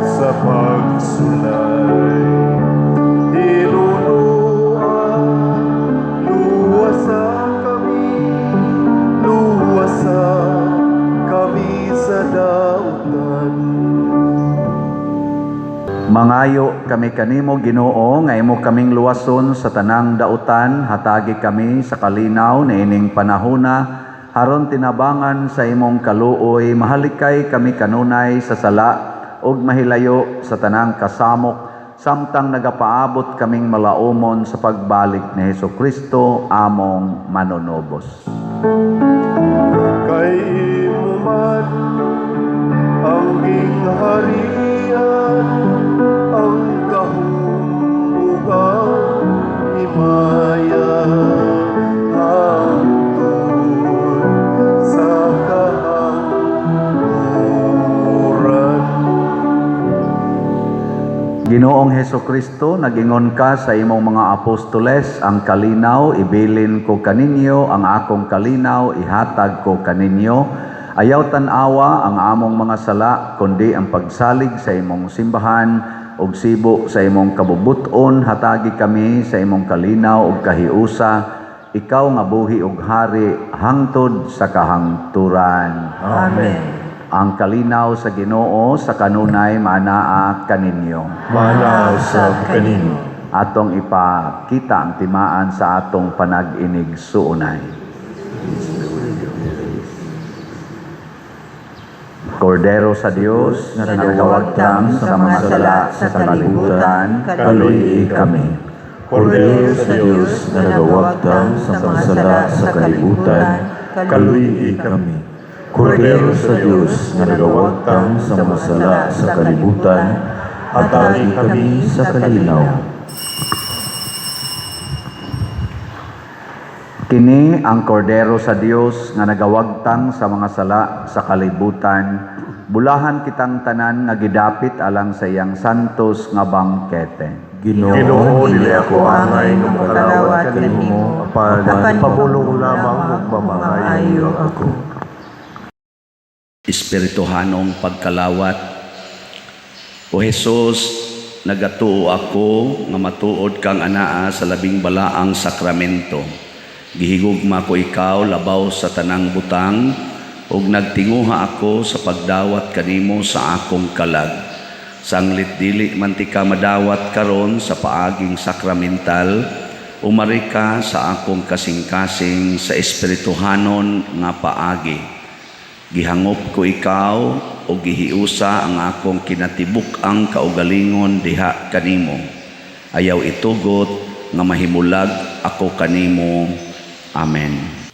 A: sa pagsulay. Hinunoa, luwasa kami, luwasa kami sa dautan.
B: Mangayo kami kanimo, Ginoo, nga imo kaming luwason sa tanang dautan, hatagi kami sa kalinaw niining panahona aron tinabangan sa imong kaluoy mahalikay kami kanunay sa sala ug mahilayo sa tanang kasamok samtang nagapaabot kaming malaumon sa pagbalik ni Hesus Kristo among manunubos.
A: Kay imo man ang gingharian, ang gahom ug ang himaya, hangtod sa kahangturan.
B: Ginoong Heso Kristo, nagingon ka sa imong mga apostoles, "Ang kalinaw ibilin ko kaninyo, ang akong kalinaw ihatag ko kaninyo." Ayaw tan-awa ang among mga sala, kundi ang pagsalig sa imong simbahan ug sibo sa imong kabubuton, hatagi kami sa imong kalinaw ug kahiusa, ikaw nga buhi ug hari hangtod sa kahangturan.
D: Amen.
B: Ang kalinaw sa Ginoo sa kanunay maanaa kaninyo.
A: Maanaa usab kanimo.
B: Atong ipakita ang timaan sa atong panag-inigsuonay. Kordero sa Dios nga nagawagtang sa mga sala sa kalibutan,
F: kaluy kami. Kordero sa Dios nga nagawagtang sa mga sala sa kalibutan, kaluy kami. Kordero sa Dios nga nagawagtang sa mga sala sa kalibutan, hatagi kami sa kalinaw.
B: Kini ang Kordero sa Dios nga nagawagtang sa mga sala sa kalibutan. Bulahan kitang tanan nga gidapit alang sa iyang santos nga bangkete.
F: Ginoo,
A: Ginoo, dili ako angay nga mokalawat kanimo, apan pabulong lamang ug mamaayo ako.
B: Espirituhanong pagkalawat. O Jesus, nagatuo ako nga matuod kang anaa sa labing balaang sakramento. Gihigugma ko ikaw labaw sa tanang butang ug nagtinguha ako sa pagdawat kanimo sa akong kalag. Sanglit dili man tika madawat karon sa paaging sakramental, umari ka sa akong kasing-kasing sa espirituhanon nga paagi. Gihangop ko ikaw o gihiusa ang akong kinatibuk-ang kaugalingon diha kanimo. Ayaw itugot nga mahimulag ako kanimo. Amen.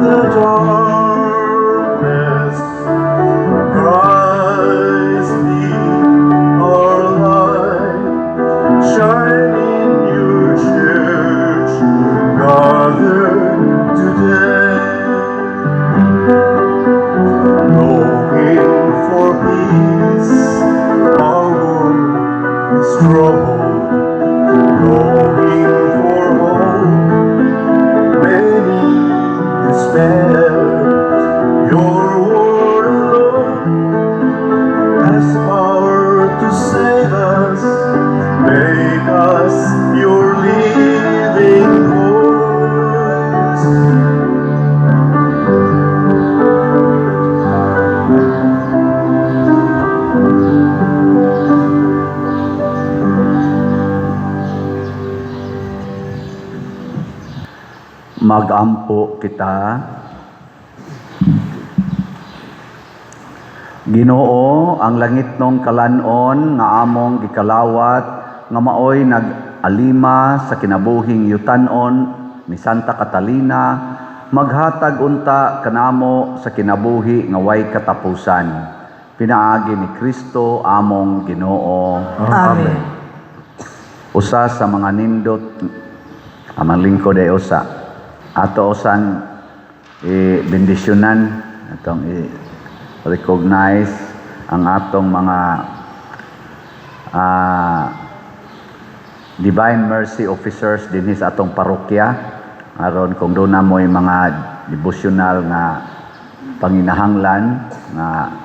A: the darkness. Christ be our light, shine in your church, gathered today. Longing for peace, our world is troubled. Longing for hope, many despair. Your word alone has power to save us. Make us your living voice.
B: Magampo kita. Ginoo, ang langitnong kalan-on nga among gikalawat nga maoy nag-alima sa kinabuhing yutanon ni Santa Catalina, maghatag unta kanamo sa kinabuhi nga way katapusan. Pinaagi ni Kristo among Ginoo.
C: Amen.
B: Usa sa mga nindot amang lingkod ay usa ato usan i-bendisyonan, atong i-recognize ang atong mga Divine Mercy officers dinhi sa atong parokya, aron kung duna mo'y mga devotional nga panginahanglan nga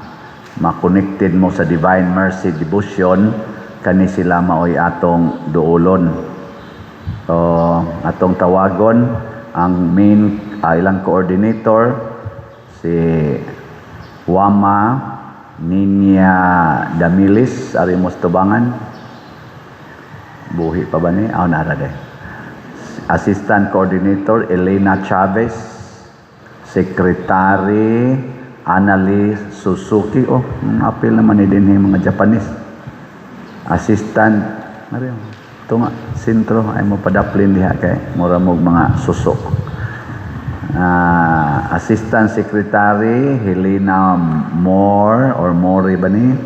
B: ma-connected mo sa Divine Mercy devotion, kani sila maoy atong duolon. So atong tawagon ang main ilang coordinator, si Wama Ninya Damilis. Ari mo tubangan, buhi pa ba ni? Aw, nara de. Assistant Coordinator Elena Chavez, Secretary Annalie Suzuki. Oh, apil naman ni din mga Japanese. Assistant Mario, ito nga sentro ay mo padaplin diha kay mura mo mga susok. Assistant Secretary Helena Moore or More ba ni?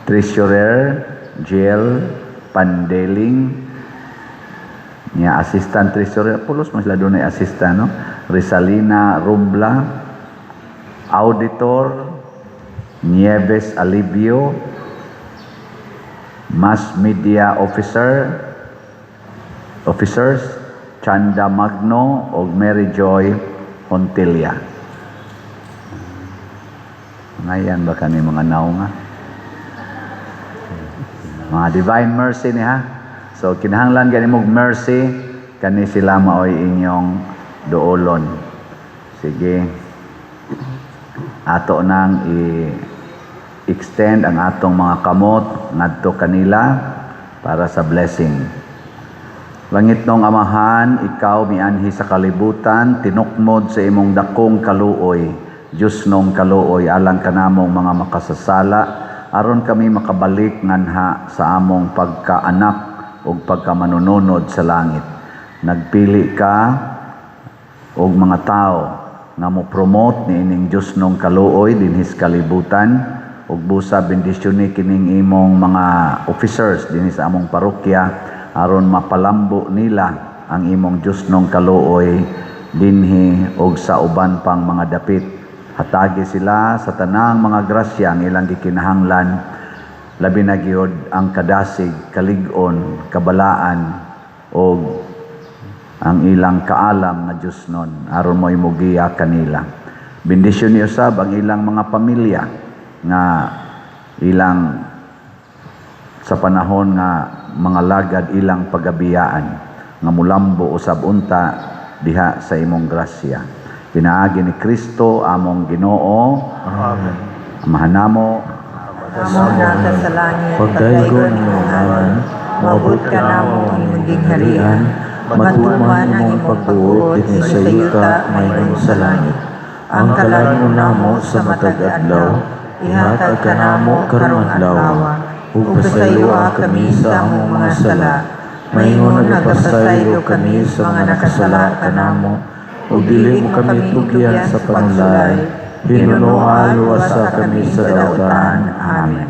B: Treasurer Jill Pandeling niya. Assistant Treasurer, pulos man sila doon ay assistant, no? Rizalina Rubla. Auditor Nieves Alivio. Mass Media Officers Chanda Magno o Mary Joy Hontilia. Ngayan ba kani mga naunga? Mga Divine Mercy ni ha. So kinahanglan gani mog mercy, kani sila maoy inyong duolon. Sige. Ato nang i-extend ang atong mga kamot ngadto kanila para sa blessing. Langitnong Amahan, ikaw mianhi sa kalibutan, tinukmod sa imong dakong kaluoy. Diyos nong kaluoy, alang kanamong mga makasasala, aron kami makabalik nganha sa among pagkaanak ug pagkamanununod sa langit. Nagpili ka og mga tao nga mo-promote niining Diyos nong kaluoy dinhi sa kalibutan, ug busa bendisyon ni kining imong mga officers dinhi sa among parokya aron mapalambo nila ang imong Diyos nong kaluoy dinhi og sa uban pang mga dapit. Hatagi sila sa tanang mga grasya ang ilang gikinahanglan, labi na gyud ang kadasig, kalig-on, kabalaan og ang ilang kaalam nga Diyos nun aron mo imugiya kanila. Bendisyon ni usab ang ilang mga pamilya nga ilang sa panahon nga mga lagad ilang pagabiyaan nga mulambo usab unta diha sa imong grasya. Pinaagi ni Kristo among Ginoo.
A: Amen.
B: Amahan namo,
C: Amo nata sa langit,
F: Pagdaygon imong ngalan, moabot ka namo ang imong gingharian, matuman ang imong pagbuot dinhi sa yuta mahimo sa langit. Ang kalan-on namo sa matag adlaw, ihatag kanamo karong adlaw, ug pasayloa kami sa among mga sala, mahimo nagapasaylo kami sa mga nakasala kanamo, Ug dili mo kami tugyan sa panulay, hinunoa luwasa kami sa dautan. Amen.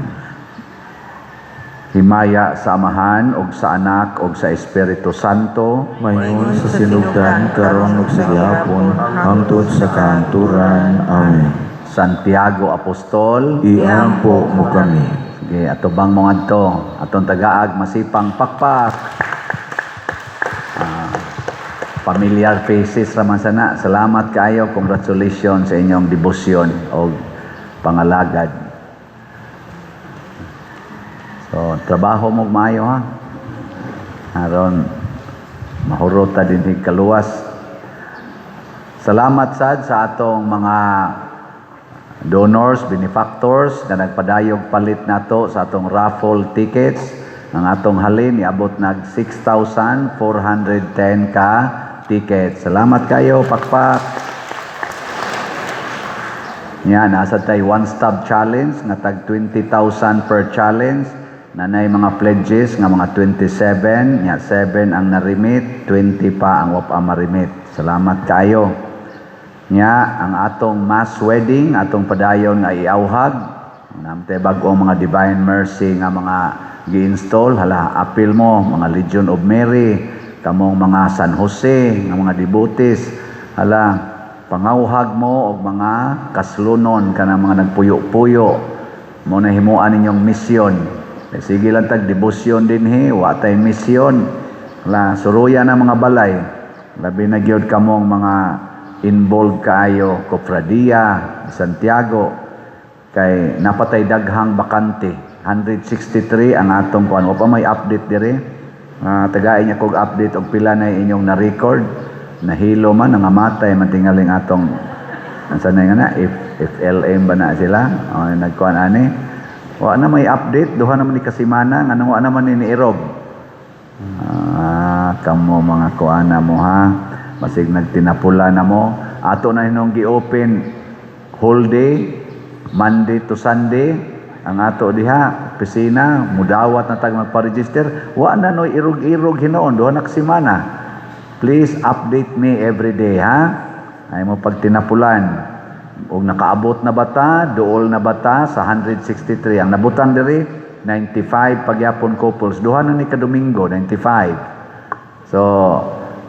B: Himaya sa Amahan ug sa Anak ug sa Espiritu Santo.
F: Maingon sa sinugdan, karon ug sa gihapon, hangtod sa kahangturan. Amen.
B: Santiago Apostol,
F: Iampo mo kami.
B: Sige, atubang mo ngadto. Atong tagaag masipang pakpak. Familiar faces raman sana. Salamat kaayo. Congratulations sa inyong debosyon o pangalagad. So, trabaho mo maayo ha. Aron mahurota din kaluwas. Salamat sad sa atong mga donors, benefactors na nagpadayog palit nato sa atong raffle tickets. Ang atong halin iabot nag 6,410 ka tickets. Salamat kayo, pakpak. Yan, nasa tay one-stop challenge nga tag 20,000 per challenge. Nanay mga pledges nga mga 27, nya 7 ang narimit, 20 pa ang wa pa marimit. Salamat kayo. Nya ang atong mass wedding, atong padayon nga iauhag. Namte bag-o mga Divine Mercy nga mga gi-install, hala apil mo mga Legion of Mary, kamong mga San Jose nga mga devotees, hala pangauhag mo og mga kaslunon kanang mga nagpuyo-puyo mo na himuan ninyong misyon. Eh, sige lang tag debosyon dinhi, wa tay misyon. Hala suruya na mga balay. Labi na gyud kamong mga involved kaayo Cofradia, Santiago, kay napatay daghang bakante. 163 ang atong kuan. Wa pa may update dire. Tagain niya kog update og pila na inyong na-record. Nahilo man, nangamatay man tingaling atong ansa na nga na, if FLM ba na sila? O, nagkuan ani. Wa na may update, duha naman ni kasimana, nganong wa naman ni Irob. Kamo mga kuana mo ha. Masig nagtinapula na mo. Ato na hinong gi-open whole day, Monday to Sunday. Ang ato diha, opisina, mudawat na tag magpa-register. Wa na noy irog-irog hinoon, duha na kasimana. Please update me every day ha. Ay mo pagtinapulan. Og nakaabot na bata, duol na bata sa 163. Ang nabutang diri 95 pagyapon couples. Duha na ni ka Domingo 95. So,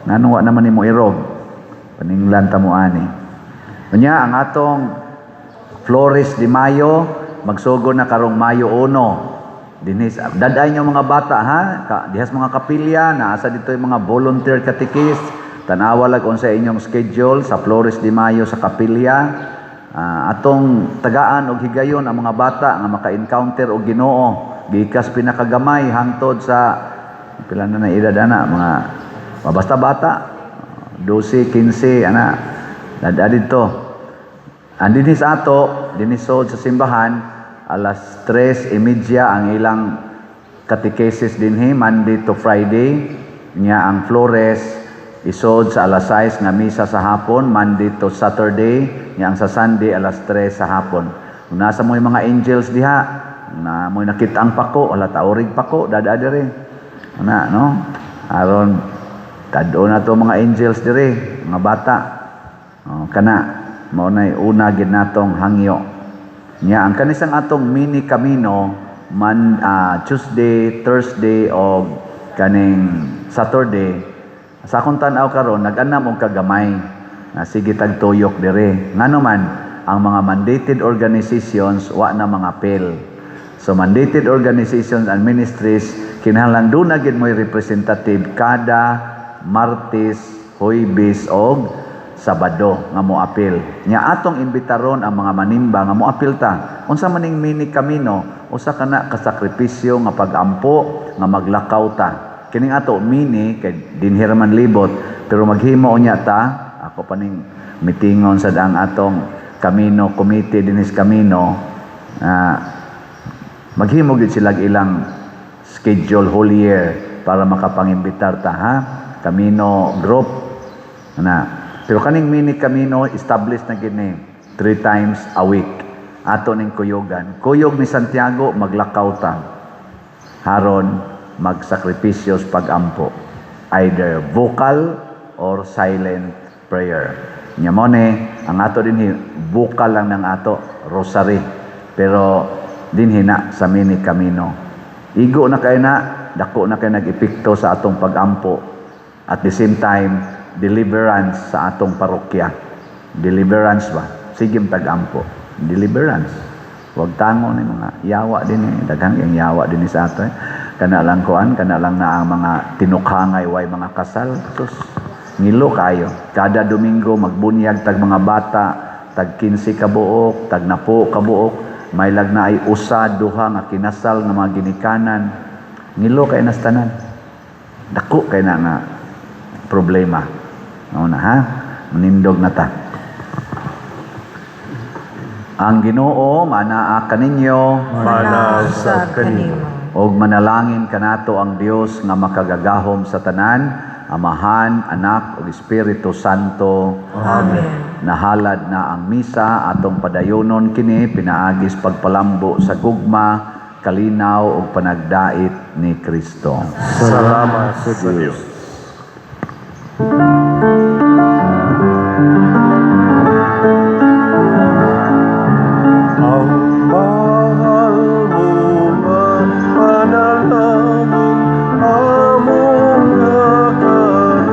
B: ngano wa naman nimo irog? Paninglan ta mo ani. Unya ang atong Flores de Mayo magsugod na karong Mayo 1. Dinis, daday nyo mga bata ha, dihas mga kapilya, naasa dito yung mga volunteer katikis. Tanawa lag unsa inyong schedule sa Flores de Mayo sa kapilya. Atong tagaan og higayon ang mga bata nga maka-encounter og Ginoo gikas pinakagamay hangtod sa pila na na edad ana, mga basta bata 12, 15 ana, dada didto. Ang dinhi sa ato, dinhi sa simbahan, alas 3:30 ang ilang catechesis dinhi Monday to Friday. Nya ang Flores isod sa alas 6 nga misa sa hapon Monday to Saturday, nya ang sa Sunday alas 3 sa hapon. Kung nasa mo'y mga angels diha, na mo'y nakita ang pako, wala taurig pako, dada dire. Ana no? Aron tad-o na to mga angels dire, mga bata. Oh, kana mao nay una gid natong hangyo. Nya ang kanisang atong mini camino man, Tuesday, Thursday o kaning Saturday, sa akong tan-aw karon nag-anam og kagamay na sige tag tuyok dire. Ngano man ang mga mandated organizations wa na mga apel. So mandated organizations and ministries kinahanglan duna gid mo'y representative kada Martes, Huwebes og Sabado nga moapil. Nya atong imbitaron ang mga manimba nga moapil ta. Unsa maning mini camino, usa ka na kasakripisyo nga pag-ampo nga maglakaw ta. Kining ato mini kay dinhi ra man libot, pero maghimo unya ta. Ako pa ning mitingon sad ang atong Camino Committee dinhi sa Camino, maghimo gyud sila ilang schedule whole year para makapangimbitar ta ha. Camino group na. Pero kaning mini Camino established na gini 3 times a week. Ato ning kuyugan. Kuyog ni Santiago maglakaw ta. Haron magsakripisyo sa pag-ampo. Either vocal or silent Prayer. Nya mo ni ang ato dinhi, vocal lang ng ato, rosary. Pero dinhi na sa mini camino. Igo na kay na, dako na kay nag-epekto sa atong pagampo. At the same time, deliverance sa atong parokya. Deliverance ba? Sige, tag-ampo. Deliverance. Wag tango ni mga yawa din eh. Daghang yung yawa din eh sa ato eh. Kana lang kuan, kana lang na ang mga tinukhangay way mga kasal. Sus, ngilo kayo. Kada Domingo magbunyag tag mga bata, tag 15 ka buok, tag napo ka buok, may lag na ay usa duha nga kinasal nga mga ginikanan. Ngilo kay nas tanan. Dako kay na nga problema. Mao na ha. Manindog na ta. Ang Ginoo manaa kaninyo.
A: Mana usab kanimo.
B: Og manalangin kanato ang Dios nga makagagahom sa tanan, Amahan, Anak ug Espiritu Santo.
D: Amen.
B: Nahalad na ang misa, atong padayonon kini pinaagis pagpalambo sa gugma, kalinaw ug panagdait ni Kristo.
A: Salamat sa Dios. Ang mahal mo nga panalangin among karon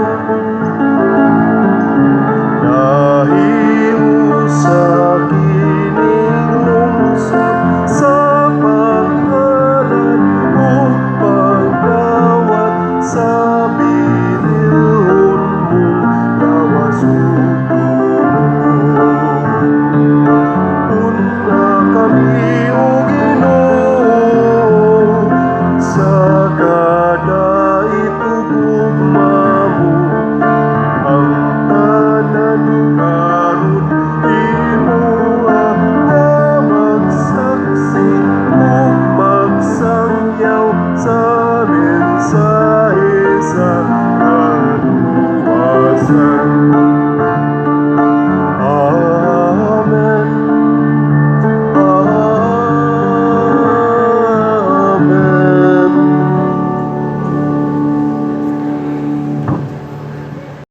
A: nahimo sa kining lungsod sa paghalad ug pagdawat sa bililhon mong lawas ug dugo. Una kami, O Ginoo, sa kadait ug gugma mo. Ang tanan karon imuha nga magsaksi ug magsangyaw sa mensahe sa kaluwasan.